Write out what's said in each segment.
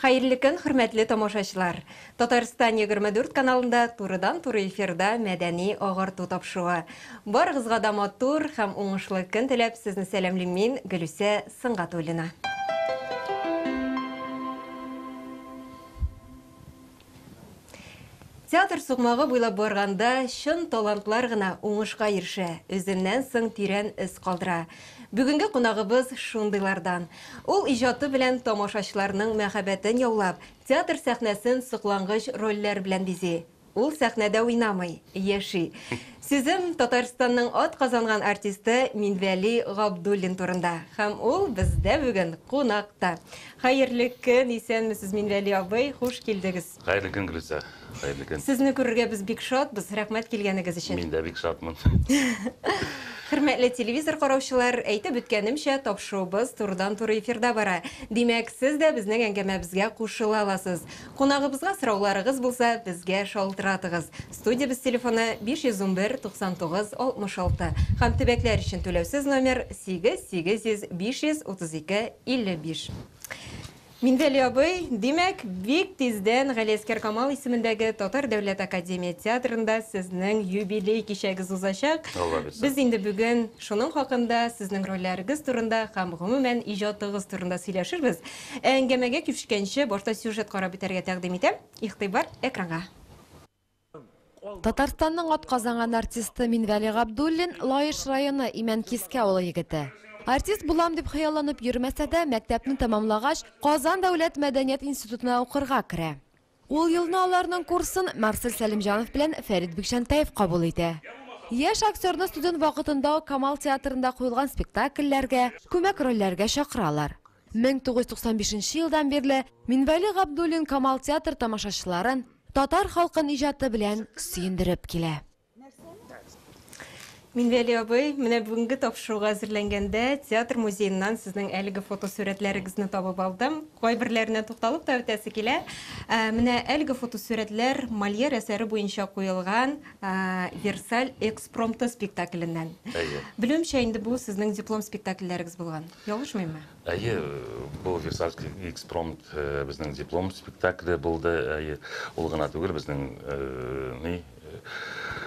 Хәерле көн, хөрмәтле тамашачылар! Татарстан 24 каналында турыдан-туры эфирда мәдәни агарту тапшыруы. Барыгызга да матур һәм уңышлы көн теләп, сезне сәламлим мин, Гөлүсә Сөнгатуллина. Театр сукмагы буйлап барганда чын талантлар гына уңышка ирешә, үзеннән соң тирән эз калдыра. Бүгенге кунагыбыз шундыйлардан. Ул иҗаты белән тамашачыларның мәхәббәтен яулап, театр сәхнәсен соклангыч рольләр белән бизи. Ул сәхнәдә уйнамый, яши. Сүзем Татарстанның атказанган артисты Минвәли Габдуллин турында. Һәм ул бездә бүген кунакта. Хәерле көн, исәнмесез, Минвәли абый, хуш килдегез. Хәерле көн, Гөлүсә. Хәерле көн. Сезне күрергә без бик шатбыз. Рәхмәт килгәнегез өчен. Мин дә бик шатмын. Хөрмәтле телевизор караучылар, әйтеп үткәнемчә, тапшыруыбыз турыдан-туры эфирда бара. Димәк, сез дә безнең әңгәмәбезгә кушыла аласыз. Кунагыбызга сорауларыгыз булса, безгә шалтыратыгыз. Студиябез телефоны 511 99 66 һәм төбәкләр өчен түләүсез номер 8 800 532 55. Минвәли абый, димәк, бик тиздән Галиәскәр Камал исемендәге Татар дәүләт академия театрында сезнең юбилей кичәгез узачак. Алла бирсә. Без инде бүген шуның хакында, сезнең рольләрегез турында һәм гомумән иҗатыгыз турында сөйләшербез. Ә әңгәмәгә күчкәнче, башта сюжет карап үтәргә тәкъдим итәм. Игътибар экранга. Татарстанның атказанган артисты Минвәли Габдуллин Лаеш районы Имәнкискә авылы егете. Артист булам дип хыялланып йөрмәсә дә, мәктәпне тәмамлагач, Казан дәүләт мәдәният институтына укырга керә. Ул елны аларның курсын Марсель Сәлимҗанов белән Фәрит Бикчәнтәев кабул итә. Яшь актерны студент вакытында ук Камал театрында куелган спектакльләргә, күмәк рольләргә чакыралар. 1995 нче елдан бирле Минвәли Габдуллин Камал театр тамашачыларын татар халкын иҗаты белән сөендереп килә. Минвәли абый, менә бүгенге тапшыруга әзерләнгәндә театр музееннан сезнең әлеге фотосурәтләрегезне табып алдым. Кайберләренә тукталып та үтәсе килә. Ә, менә әлеге фотосурәтләр Мольер әсәре буенча куелган ә, Версаль экспромты спектакленнән. Әйе. Белүемчә, инде бу сезнең диплом спектакльләрегез булган. Ялгышмыйммы? Әйе, бу Версальский экспромт безнең диплом спектакле булды. Әйе, ул гына түгел, безнең ни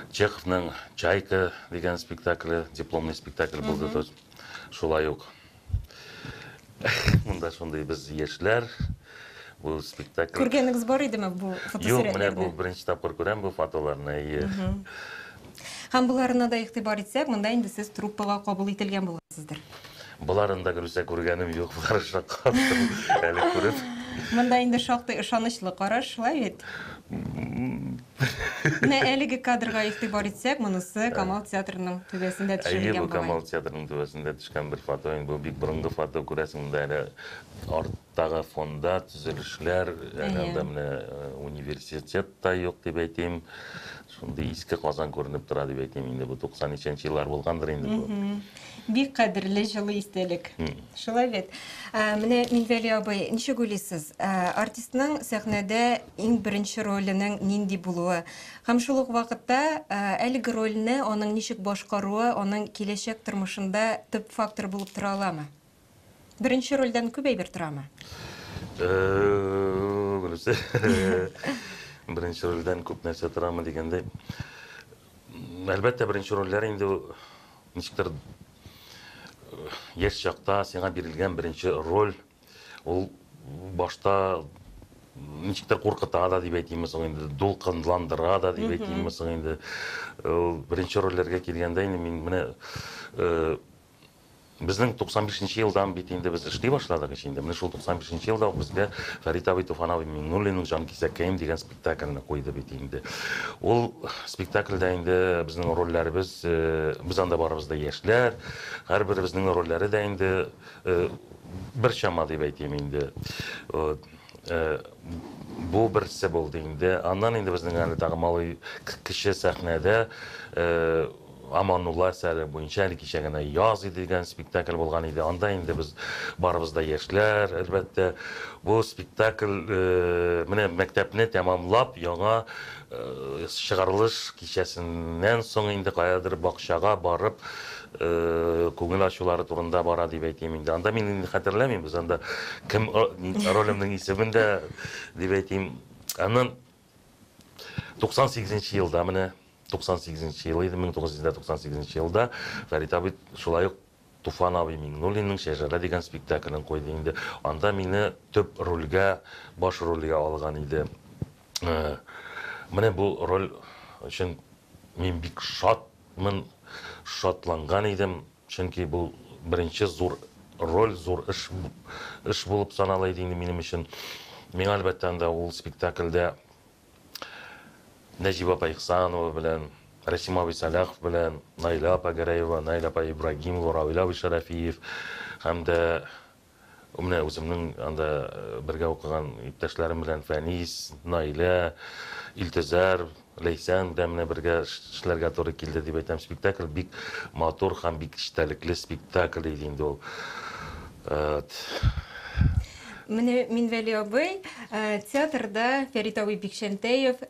Чеховның Чайка дигән спектакле, дипломный спектакль булды. То есть, шулай ук. Монда шундый без яшьләр. Бу спектакль. Күргәнегез бар идеме бу фотосурәтләрне? Юк, менә бу беренче тапкыр күрәм бу фотоларны. Әйе. Һәм боларына да игътибар итсәк, монда инде сез труппага кабул ителгән булгансыздыр. Боларын да Гөлүсә күргәнем юк, болары шаккаттым әле күреп. Монда инде шактый ышанычлы караш, шулай бит? Менә әлеге кадрга игътибар итсәк, монысы Камал театрының түбәсендә төшерелгән Әйе, бу Камал театрының түбәсендә төшкән бер фото. Инде бу бик борынгы фото, күрәсең, монда әле арттагы фонда төзелешләр, әле анда менә университет та юк дип әйтим. Шундый иске Казан күренеп тора дип әйтим инде, бу 90 ничәнче еллар булгандыр инде бу. Бик кадерле җылы истәлек. Шулай бит. Менә Минвәли абый, ничек уйлыйсыз, артистның сәхнәдә иң беренче роленең нинди булуы һәм шул ук вакытта әлеге рольне аның ничек башкаруы аның киләчәк тормышында төп фактор булып тора аламы? Беренче рольдән күп әйбер торамы? Гөлүсә, беренче рольдән күп нәрсә торамы дигәндәй, әлбәттә, беренче рольләр инде ничектер яшь чакта сиңа бирелгән беренче роль, ул башта ничектер куркыта да дип әйтимме соң инде, дулкынландыра да дип әйтимме соң инде. Ул беренче рольләргә килгәндә инде мин менә Безнең 95 нче елдан бит инде без эшли башладык ич инде. Менә шул 95 нче елда ук безгә Фәрит абый Туфан абый Миңнуллинның Җанкисәккәем дигән спектакльне куйды бит инде. Ул спектакльдә инде безнең рольләребез, без анда барыбыз да яшьләр, һәрберебезнең рольләре дә инде бер чама дип әйтим инде. Вот. Бу берсе булды инде. Аннан инде безнең әле тагы малый кече сәхнәдә Аманулла әсәре буенча әле кичә генә Яз иде дигән спектакль булган иде. Анда инде без барыбыз да яшьләр, әлбәттә. Бу спектакль менә мәктәпне тәмамлап, яңа чыгарылыш кичәсеннән соң инде каядыр бакчага барып, күңел ачулары турында бара дип әйтим инде. Анда мин инде хәтерләмим, без анда кем ролемнең исемен дә дип әйтим. Аннан 98 елда менә 98 ел иде, 1998 елда Фәрит абый шулай ук Туфан абый Миңнуллинның Шәҗәрә дигән спектаклен куйды инде. Анда мине төп рольгә, баш рольгә алган иде. Менә бу роль өчен мин бик шатмын, шатланган идем, чөнки бу беренче зур роль, зур эш, эш булып санала иде инде минем өчен. Миңа, әлбәттә, анда ул спектакльдә Нәҗибә апа Ихсанова белән, Рәсим абый Сәлахов белән, Наилә апа Гәрәева, Наилә апа Ибрагимова, Равил абый Шәрәфиев һәм дә менә үземнең анда бергә укыган иптәшләрем белән Фәнис, Наилә, Илтөзәр, Ләйсән белән менә бергә эшләргә туры килде дип әйтәм. Спектакль бик матур һәм бик эчтәлекле спектакль иде инде ул. Менә Минвәли абый театрда Фәрит абый Бикчәнтәев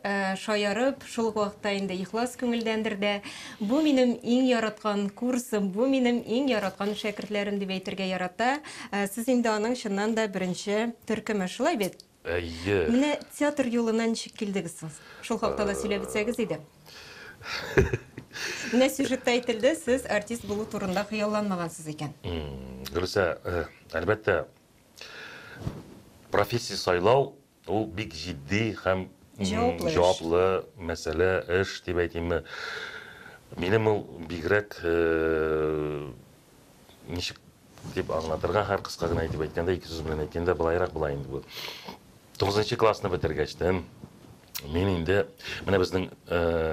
шаярып, шул ук вакытта инде ихлас күңелдәндер дә, бу минем иң яраткан курсым, бу минем иң яраткан шәкертләрем дип әйтергә ярата. Сез инде аның чыннан да беренче төркеме, шулай бит? Әйе. Менә театр юлына ничек килдегез сез? Шул хакта да сөйләп үтсәгез иде. Менә сюжетта әйтелде, сез артист булу турында хыялланмагансыз икән. Гөлүсә, әлбәттә, профессия сайлау ул бик җитди һәм җаваплы мәсьәлә, эш дип әйтимме. Минем ул бигрәк ничек дип аңлатырга, һәр кыска гына итеп әйткәндә, ике сүз белән әйткәндә, былайрак була инде бу. 9 классны бетергәчтен мин инде менә безнең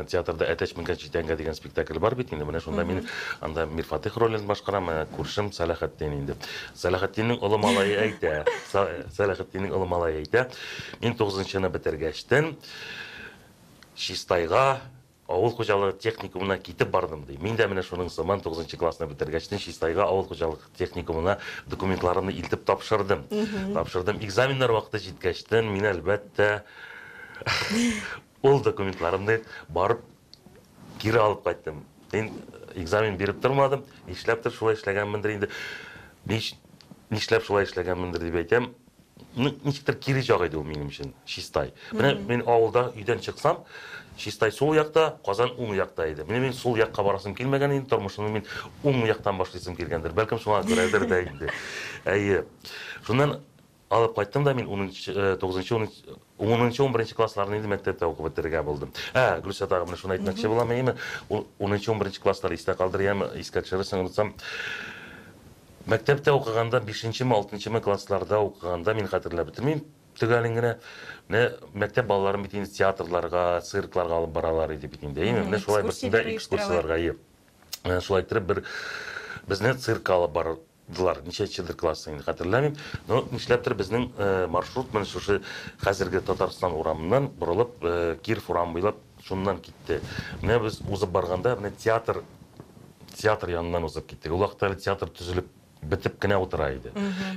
театрда Әтәч менгән читәнгә дигән спектакль бар бит инде. Менә шунда мин анда Мирфатыйх ролен башкарам, менә күршем Сәләхетдин инде. Сәләхетдиннең олы малае әйтә, Сәләхетдиннең олы малае әйтә, мин 9-нчыны бетергәчтен Чистайга авыл хуҗалыгы техникумына китеп бардым, ди. Мин дә менә шуның сыман 9 классны бетергәчтен Чистайга авыл хуҗалыгы техникумына документларымны илтеп тапшырдым. Тапшырдым. Экзаменнар вакыты җиткәчтен мин, әлбәттә, ул документларымны барып кире алып кайттым. Мин экзамен биреп тормадым. Нишләптер шулай эшләгәнмендер инде. Нишләп шулай эшләгәнмендер дип әйтәм. Ничектер кире як иде ул минем өчен, Чистай. Менә мин авылда өйдән чыксам, Чистай сул якта, Казан уң якта иде. Менә мин сул якка барасым килмәгән инде, тормышымны мин уң яктан башлыйсым килгәндер. Бәлкем шуңа күрәдер дә инде. Әйе. Шуннан алып кайттым да мин 10-нчы, 9-нчы, 10-нчы, 11-нче классларны инде мәктәптә укып бетерергә булдым. Ә, Гөлүсә тагы менә шуны әйтмәкче булам, әйеме? 10-нчы, 11-нче класслар истә калдыр, яме, искә төшерерсең, онытсам. Мәктәптә укыганда, бишенчеме, алтынчымы классларда укыганда, мин хәтерләп бетермим төгәлен генә, менә мәктәп балаларын бит инде театрларга, циркларга алып баралар иде бит инде, әйеме? Менә шулай берсендә экскурсияләргә, әйе. Менә шулай иттереп бер безне циркка алып бардылар. Ничәнчедер класс инде хәтерләмим. Но нишләптер безнең маршрут менә шушы хәзерге Татарстан урамыннан борылып, Киров урамы буйлап шуннан китте. Менә без узып барганда, менә театр театр яныннан узып киттек. Ул вакытта әле театр төзелеп бетеп кенә утыра иде.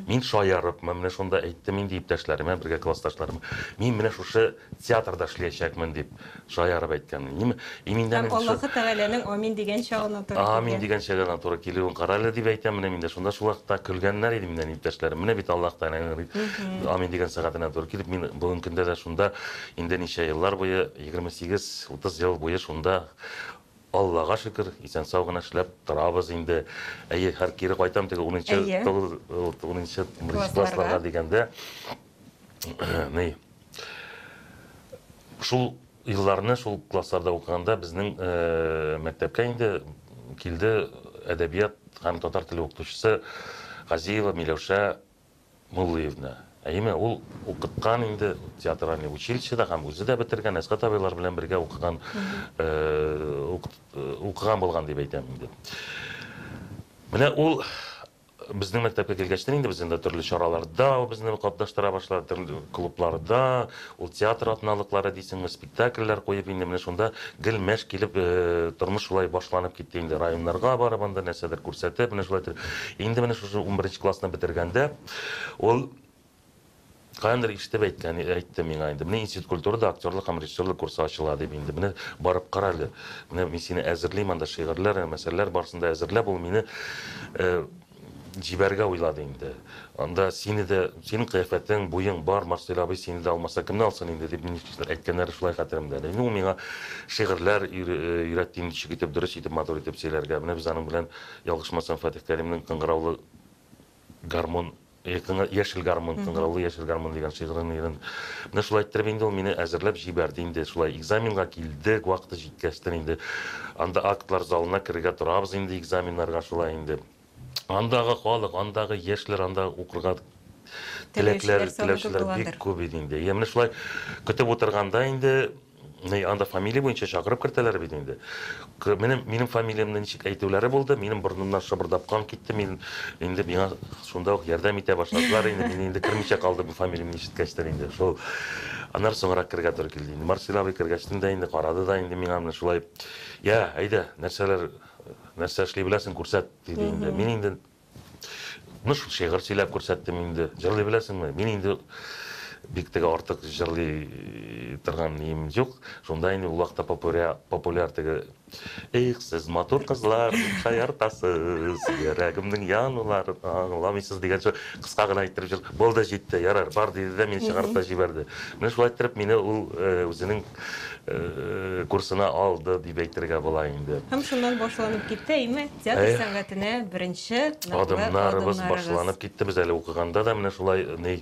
Мин шаярып, менә шунда әйттем инде иптәшләремә, бергә классташларыма. Мин менә шушы театрда эшләячәкмен дип шаярып әйткәнмен. Ниме? И миндә Һәм Аллаһы Тәгаләнең амин дигән чагына туры килгән. Амин дигән чагына туры килүен карале дип әйтәм. Менә миндә шунда шул вакытта көлгәннәр иде миннән иптәшләрем. Менә бит Аллаһ Тәгаләнең амин дигән сәгатенә туры килеп, мин бүгенге көндә дә шунда инде ничә еллар буе, 28-30 ел буе шунда Аллага шөкер, исән-сау гына эшләп торабыз инде. Әйе, һәр кире кайтам теге унынчы, унынчы, беренче классларга дигәндә, ни, шул елларны, шул классларда укыганда безнең мәктәпкә инде килде әдәбият һәм татар теле укытучысы Газиева Миләүшә Муллиевна. Әйеме, ул укыткан инде театральный училищеда һәм үзе дә бетергән, Әсгать абыйлар белән бергә укыган, укыган булган дип әйтәм инде. Менә ул безнең мәктәпкә килгәчтен инде без инде төрле чараларда ул безне катнаштыра башлады, төрле клубларда, ул театр атналыклары дисеңме, спектакльләр куеп инде менә шунда гел мәш килеп тормыш шулай башланып китте инде. Районнарга барып анда нәрсәдер күрсәтеп, менә шулай итеп. Инде менә шушы 11 классны бетергәндә ул Каяндыр ишетеп әйткән, әйтте миңа инде. Менә Институт культурада актерлык һәм режиссерлык курсы ачыла дип инде. Менә барып кара әле. Менә мин сине әзерлим анда шигырьләр, мәсьәләләр барысын да әзерләп, ул мине җибәрергә уйлады инде. Анда сине дә, синең кыяфәтең, буең бар, Марсель абый сине дә алмаса, кемне алсын инде дип ничектер әйткәннәре шулай хәтеремдә әле. Инде ул миңа шигырьләр өйрәтте инде, ничек итеп, дөрес итеп, матур итеп сөйләргә. Менә без аның белән, ялгышмасам, Фатих Кәримнең Кыңгыраулы гармун, яшел гармун, кыңгыраулы яшел гармун дигән шигырен өйрән. Менә шулай иттереп инде ул мине әзерләп җибәрде инде. Шулай экзаменга килдек, вакыты җиткәчтен инде. Анда актлар залына керергә торабыз инде экзаменнарга шулай инде. Андагы халык, андагы яшьләр, анда укырга теләкләр, теләүчеләр бик күп иде инде. Я менә шулай көтеп утырганда инде анда фамилия буенча чакырып кертәләр бит инде. Минем, минем фамилиямне ничек әйтүләре булды, минем борынымнан шыбырдап кан китте, мин инде миңа шунда ук ярдәм итә башладылар инде, мин инде кермичә калдым бу фамилиямне ишеткәчтен инде. Шул аннары соңрак керергә туры килде инде. Марсель абый кергәчтен дә инде карады да инде миңа менә шулай, я, әйдә, нәрсәләр, нәрсә эшли беләсең, күрсәт, диде инде. Мин инде Ну, шул шигырь сөйләп күрсәттем инде. Җырлый беләсеңме? Мин инде бик теге артык җырлый торган нием юк. Шунда инде ул вакытта популяр, популяр теге Эх, сез матур кызлар, бик шаяртасыз, йөрәгемнең януларын аңламыйсыз дигән шул кыска гына иттереп җыр. Булды, җитте, ярар, бар диде дә мине чыгарып та җибәрде. Менә шулай иттереп мине ул үзенең курсына алды дип әйтергә була инде. Һәм шуннан башланып китте, әйме, театр сәнгатенә беренче ныклы адымнарыбыз башланып китте. Без әле укыганда да менә шулай ни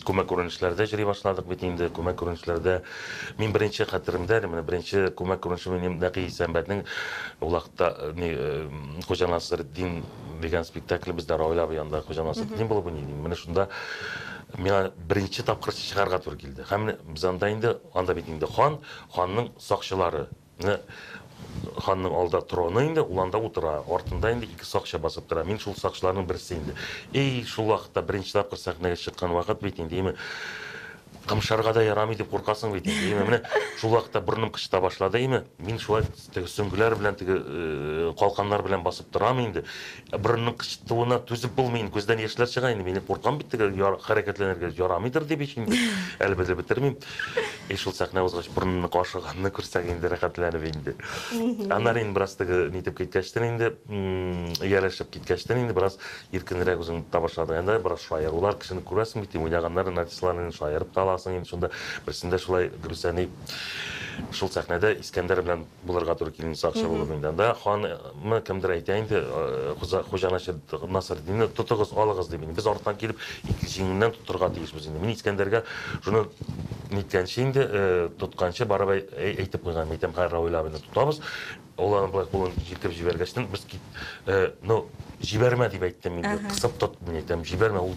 күмәк күренешләрдә йөри башладык бит инде. Күмәк күренешләрдә мин беренче хәтеремдә әле, менә беренче күмәк күренеше минем Нәкый Исәнбәтнең ул вакытта ни Хуҗа Насретдин дигән спектакль бездә Равил абый янында Хуҗа Насретдин булып уйный. Менә шунда миңа беренче тапкыр чыгарга туры килде. Һәм без анда инде, анда бит инде хан, ханның сакчылары. Менә ханның алда троны инде, ул анда утыра. Артында инде ике сакчы басып тора. Мин шул сакчыларның берсе инде. Эй, шул вакытта беренче тапкыр сәхнәгә чыккан вакыт бит инде, әйме, кымшарга да ярамый дип куркасың бит инде, әйме. Менә шул вакытта борыным кычыта башлады, әйме. Мин шулай теге сөңгеләр белән, теге калканнар белән басып торам инде. Борынның кычытуына түзеп булмый инде, күздән яшьләр чыга инде. Мин куркам бит теге хәрәкәтләнергә ярамыйдыр дип ич инде. Әле белеп бетермим. И шул сәхнә узгач борынны кашыганны күрсәң инде рәхәтләнеп инде. Аннары инде бераз теге нитеп киткәчтен инде, ияләшеп киткәчтен инде бераз иркенрәк үзеңне тота башладың. Анда бераз шаярулар, кешене күрәсең бит, уйнаганнарын, артистларны шаярып та аласың инде шунда. Берсендә шулай Гөлүсәни шул сәхнәдә Искәндәр белән булырга туры килде, сакчы булып инде. Анда ханмы кемдер әйтә инде, Хуҗа Насретдинне тотыгыз, алыгыз дип инде. Без арттан килеп, ике җиңеннән тотырга тиешбез инде. Мин Искәндәргә шуны ниткәнче инде, тотканчы барып әйтеп куйган. Әйтәм, хәер, Равил абыйны тотабыз. Ул аны болай кулын җилкеп җибәргәчтен, без кит, ну, җибәрмә дип әйттем инде. Кысып тот, мин әйтәм, җибәрмә, ул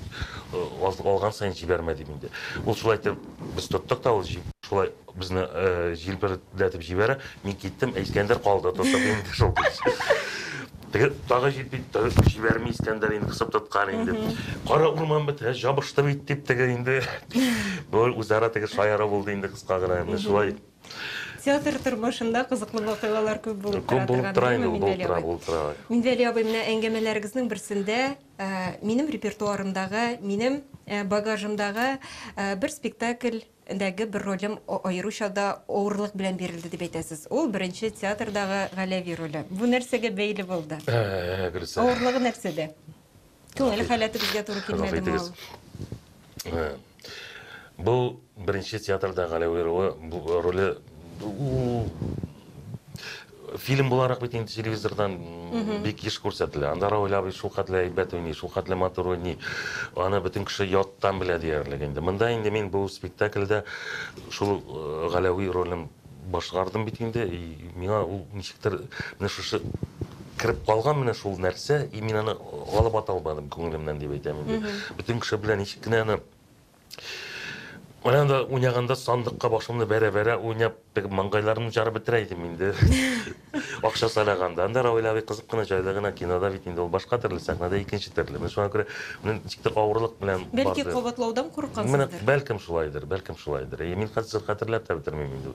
алган саен җибәрмә дип инде. Ул шулай итеп без тоттык та, ул шулай безне җилпердәтеп җибәрә. Мин киттем, ә Искәндәр калды тотып инде шул. Теге тагы җилпи, тагы җибәрми Искәндәр инде кысып тоткан инде. Кара урман бетә, җабышты бит дип теге инде. Бу үзара теге шаяру булды инде кыска гына. Менә шулай. Театр тормышында кызыклы вакыйгалар күп булып тора. Күп булып тора инде, булып тора, булып тора. Минвәли абый, менә әңгәмәләрегезнең берсендә минем репертуарымдагы, минем багажымдагы бер спектакльдәге бер ролем аеруча да авырлык белән бирелде дип әйтәсез. Ул беренче театрдагы Галәви роле. Бу нәрсәгә бәйле булды? Гөлсә. Авырлыгы нәрсәдә? Күңел халәтебезгә туры килмәдеме ул? Бу беренче театрда Галәви роле фильм буларак бит инде телевизордан бик еш күрсәтелә. Анда Равил абый шул хәтле әйбәт уйный, шул хәтле матур уйный. Аны бөтен кеше яттан белә диярлек инде. Монда инде мин бу спектакльдә шул Галәви ролен башкардым бит инде. И миңа ул ничектер менә шушы кереп калган менә шул нәрсә, и мин аны алып ата алмадым күңелемнән дип әйтәм инде. Бөтен кеше белән ничек кенә аны Менә анда уйнаганда сандыкка башымны бәрә-бәрә уйнап, теге маңгайларымны жарып бетерә идем инде. Акча сайлаганда. Анда Равил абый кызык кына, җайлы гына, кинода бит инде ул башка төрле, сәхнәдә икенче төрле. Менә шуңа күрә менә ничектер авырлык белән Бәлки барды. кабатлаудан Менә курыккансыздыр? бәлкем шулайдыр, бәлкем шулайдыр. Әйе, мин хәзер хәтерләп тә бетермим инде.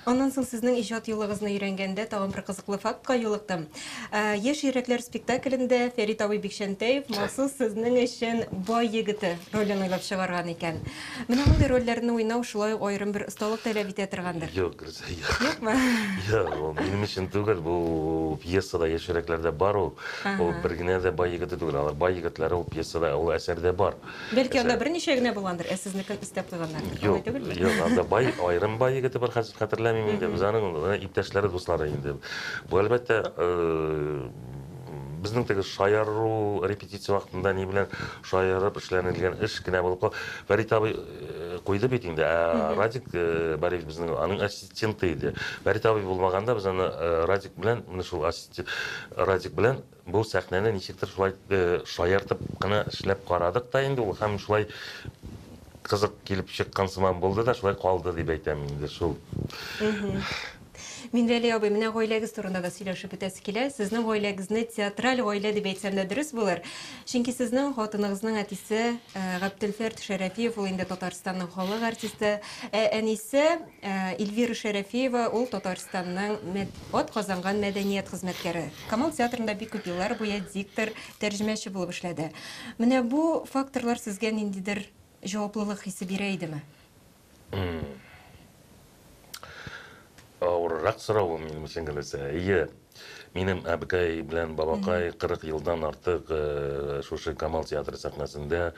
Аннан соң сезнең иҗат юлыгызны өйрәнгәндә тагын бер кызыклы фактка юлыктым. Яшь йөрәкләр спектаклендә Фәрит абый Бикчәнтәев махсус сезнең өчен бай егете ролен уйлап чыгарган икән. Менә мондый рольләрне уйнау шулай ук аерым бер осталык таләп итә торгандыр. Юк, Гөлзә, юк. Юкмы? Юк, ул минем өчен түгел, бу пьесада Яшь йөрәкләрдә бар ул. Ул бер генә дә бай егете түгел, алар бай егетләре ул пьесада, ул әсәрдә бар. Бәлки анда берничә генә булгандыр, ә сезнекен өстәп куйганнардыр. Алай Юк, түгелме? юк, анда бай, аерым бай егете бар, хәзер хәтерләмим инде. Без аның иптәшләре, дуслары инде. Бу, әлбәттә, безнең теге шаяру репетиция вакытында ни белән шаярып эшләнелгән эш кенә булып кала. Фәрит абый куйды бит инде, ә Радик Бариев безнең аның ассистенты иде. Фәрит абый булмаганда без аны Радик белән, менә шул ассистент Радик белән Бу сәхнәне ничектер шулай шаяртып кына эшләп карадык та инде ул һәм шулай кызык килеп чыккан сыман булды да, шулай калды дип әйтәм инде шул. Минвәли абый, менә гаиләгез турында да сөйләшеп үтәсе килә. Сезнең гаиләгезне театраль гаилә дип әйтсәм дә дөрес булыр. Чөнки сезнең хатыныгызның әтисе Габделфәрт Шәрәфиев, ул инде Татарстанның халык артисты. Ә әнисе Эльвира Шәрәфиева, ул Татарстанның атказанган мәдәният хезмәткәре. Камал театрында бик күп еллар буе диктор, тәрҗемәче булып эшләде. Менә бу факторлар сезгә ниндидер җаваплылык хисе бирә идеме? Авыррак сорау бу минем өчен, Гөлүсә. Әйе, минем әбекәй белән бабакай 40 елдан артык шушы Камал театры сәхнәсендә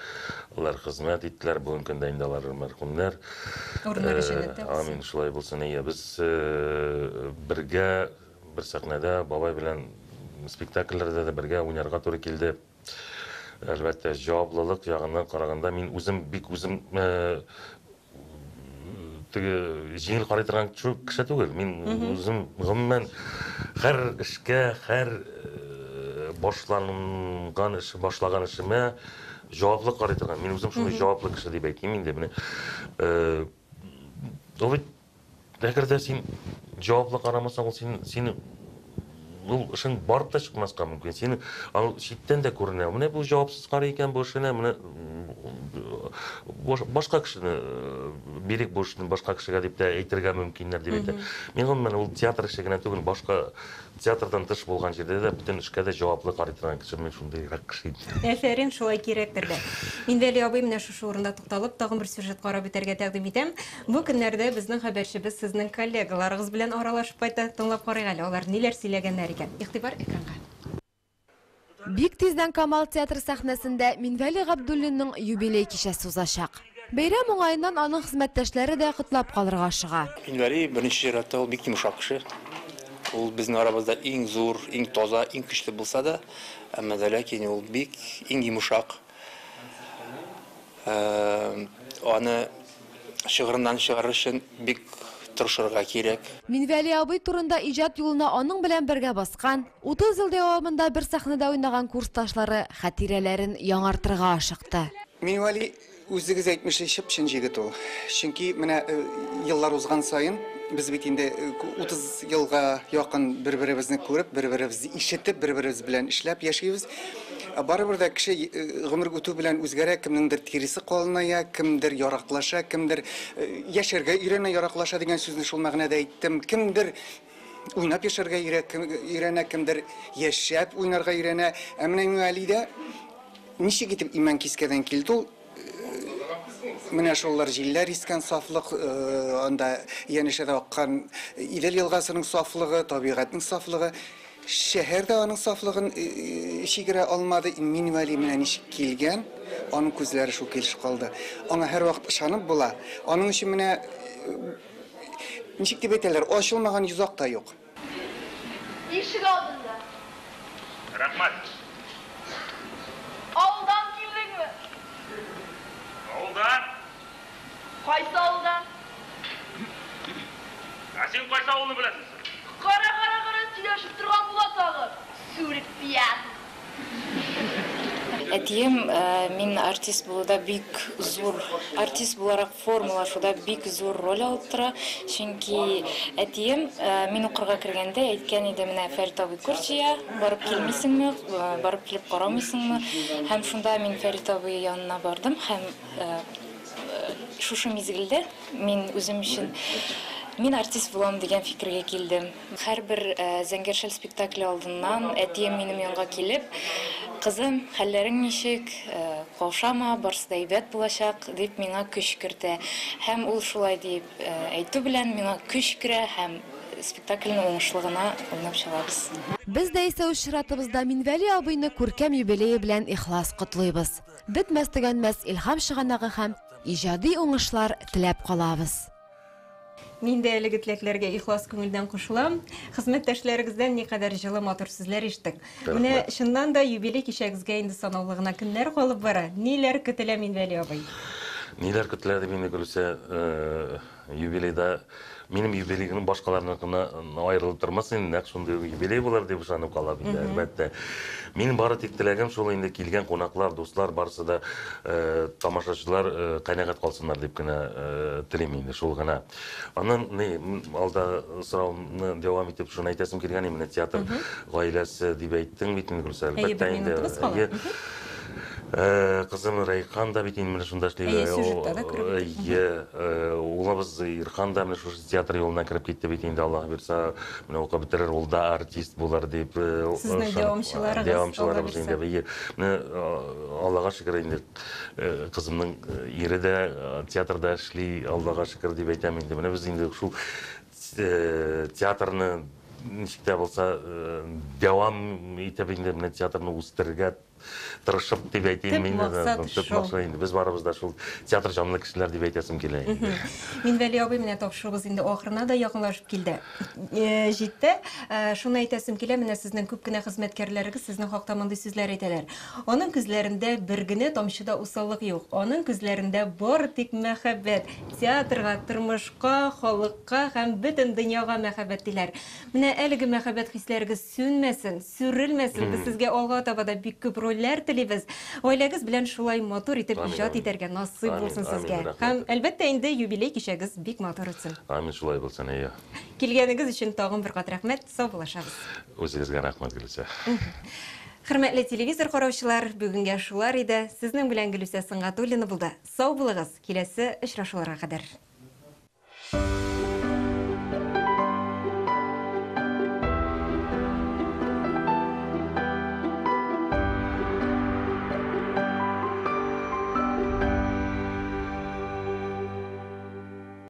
алар хезмәт иттеләр. Бүгенге көндә инде алар мәрхүмнәр. Урыннары җәннәттә булсын. Амин, шулай булсын. Әйе, без бергә бер сәхнәдә бабай белән спектакльләрдә дә бергә уйнарга туры килде. Әлбәттә, җаваплылык ягыннан караганда, мин үзем бик үзем теге җиңел карый торган кеше түгел. Мин үзем гомумән һәр эшкә, һәр башланган эш, башлаган эшемә җаваплы карый торган. Мин үзем шундый җаваплы кеше дип әйтим инде. Менә ул бит Әгәр дә син җаваплы карамасаң, ул син, сине ул эшең барып та чыкмаска мөмкин. Син ал читтән дә күренә. Менә бу җавапсыз карый икән бу эшенә, менә башка кешене бирик бу эшне башка кешегә дип тә әйтергә мөмкиннәр дип әйтә. Мин гомумән ул театр эше генә түгел, башка Театрдан тыш булган җирдә дә бөтен эшкә дә җаваплы карый торган кеше, мин шундыйрак кеше инде. Афәрин, шулай кирәктер дә. Минвәли абый, менә шушы урында тукталып, тагын бер сюжет карап үтәргә тәкъдим итәм. Бу көннәрдә безнең хәбәрчебез сезнең коллегаларыгыз белән аралашып кайтты. Тыңлап карыйк әле, алар ниләр сөйләгәннәр икән. Игътибар экранга. Бик тиздән Камал театры сәхнәсендә Минвәли Габдуллинның юбилей кичәсе узачак. Бәйрәм уңаеннан аның хезмәттәшләре дә котлап калырга ашыга. Минвәли, беренче чиратта, ул бик йомшак кеше. Ул безнең арабызда иң зур, иң таза, иң көчле булса да, әмма дә ләкин ул бик иң йомшак. Аны чыгырыннан чыгарыр өчен бик тырышырга кирәк. Минвәли абый турында иҗат юлына аның белән бергә баскан, 30 ел дәвамында бер сәхнәдә уйнаган курсташлары хатирәләрен яңартырга ашыкты. Минвәли, үзегез әйтмешли, чып-чын җегет ул. Чөнки менә еллар узган саен без бит инде 30 елга якын бер-беребезне күреп, бер-беребезне ишетеп, бер-беребез белән эшләп яшибез. Барыбер дә кеше гомер үтү белән үзгәрә, кемнеңдер тиресе калыная, кемдер яраклаша, кемдер яшәргә өйрәнә, яраклаша дигән сүзне шул мәгънәдә әйттем. Кемдер уйнап яшәргә өйрәнә, кемдер яшәп уйнарга өйрәнә. Ә менә Миңалидә ничек итеп имән кискәдән килде ул? Менә шулар җилләр искән сафлык, анда янәшәдә аккан Идел елгасының сафлыгы, табигатьнең сафлыгы. Шәһәр дә аның сафлыгын чигерә алмады. Минвәли менә ничек килгән, аның күзләре шул килеш калды. Аңа һәрвакыт ышанып була. Аның өчен менә, ничек дип әйтәләр, ачылмаган йозак та юк. Ишек алдында. Рәхмәт. Авылдан килдеңме? Авылдан. Кайсы авылдан? Ә син кайсы авылны беләсең соң? Кара, кара, кара, сөйләшеп торган була тагы. Сүрек пьяный. Әтием мин артист булуда бик зур, артист буларак формалашуда бик зур роль алып тора. Чөнки әтием мин укырга кергәндә әйткән иде, менә Фәрит абый көр җыя, барып килмисеңме, барып килеп карамыйсыңмы? Һәм шунда мин Фәрит абый янына бардым һәм шушы мизгелдә мин үзем өчен мин артист булам дигән фикергә килдем. Һәрбер Зәңгәр шәл спектакле алдыннан әтием минем янга килеп, Кызым, хәлләрең ничек, каушама, барысы да әйбәт булачак, дип миңа көч кертә. Һәм ул шулай дип әйтү белән миңа көч керә һәм спектакльне уңышлы гына уйнап чыгабыз. Без дә исә үз чиратыбызда Минвәли абыйны күркәм юбилее белән ихлас котлыйбыз. Бетмәс-төгәнмәс илһам чыганагы һәм иҗади уңышлар теләп калабыз. Мин дә әлеге теләкләргә ихлас күңелдән кушылам. Хезмәттәшләрегездән никадәр җылы, матур сүзләр ишеттек. Менә чыннан да юбилей кичәгезгә инде санаулы гына көннәр калып бара. Ниләр көтелә, Минвәли абый? Ниләр көтелә дип инде, Гөлүсә, юбилейда минем юбилейның башкаларныкына аерылып тормас инде, нәкъ шундый ук юбилей булыр дип ышанып калам инде, әлбәттә. Минем бары тик теләгем шул инде, килгән кунаклар, дуслар, барысы да тамашачылар канәгать калсыннар дип кенә телим инде, шул гына. Аннан ни, алда сорауны дәвам итеп шуны әйтәсем килгән, менә театр гаиләсе дип әйттең бит инде, Гөлсә, әлбәттә инде. Әйе, Кызым Рәйхан да бит инде менә шунда эшли. Әйе, сюжетта да күреп Әйе, улыбыз Ирхан да менә шушы театр юлына кереп китте бит инде, Аллаһ бирса, менә укып бетерер, ул да артист булыр дип. Сезнең дәвамчыларыгыз, дәвамчыларыбыз инде. Әйе. Менә Аллага шөкер инде, кызымның ире дә театрда эшли, Аллага шөкер дип әйтәм инде. Менә без инде шул театрны ничек тә булса дәвам итеп инде менә театрны үстерергә тырышып дип әйтим инде. Төп максат инде. Без барыбыз да шул театр җанлы кешеләр дип әйтәсем килә инде. Минвәли абый, менә тапшыруыбыз инде ахырына да якынлашып килде. Җитте. Шуны әйтәсем килә, менә сезнең күп кенә хезмәткәрләрегез сезнең хакта мондый сүзләр әйтәләр. Аның күзләрендә бер генә тамчы да усаллык юк. Аның күзләрендә бары тик мәхәббәт. Театрга, тормышка, халыкка һәм бөтен дөньяга мәхәббәт диләр. Менә әлеге мәхәббәт хисләрегез сүнмәсен, сүрелмәсен. Без сезгә алга таба да бик күп рольләр телибез. Гаиләгез белән шулай матур итеп иҗат итәргә насыйп булсын сезгә. Һәм, әлбәттә инде, юбилей кичәгез бик матур үтсен. Амин, шулай булсын, әйе. Килгәнегез өчен тагын бер кат рәхмәт. Саубуллашабыз. Үзегезгә рәхмәт, Гөлүсә. Хөрмәтле телевизор караучылар, бүгенгә шулар иде. Сезнең белән Гөлүсә Сөнгатуллина булды. Сау булыгыз, киләсе очрашуларга кадәр.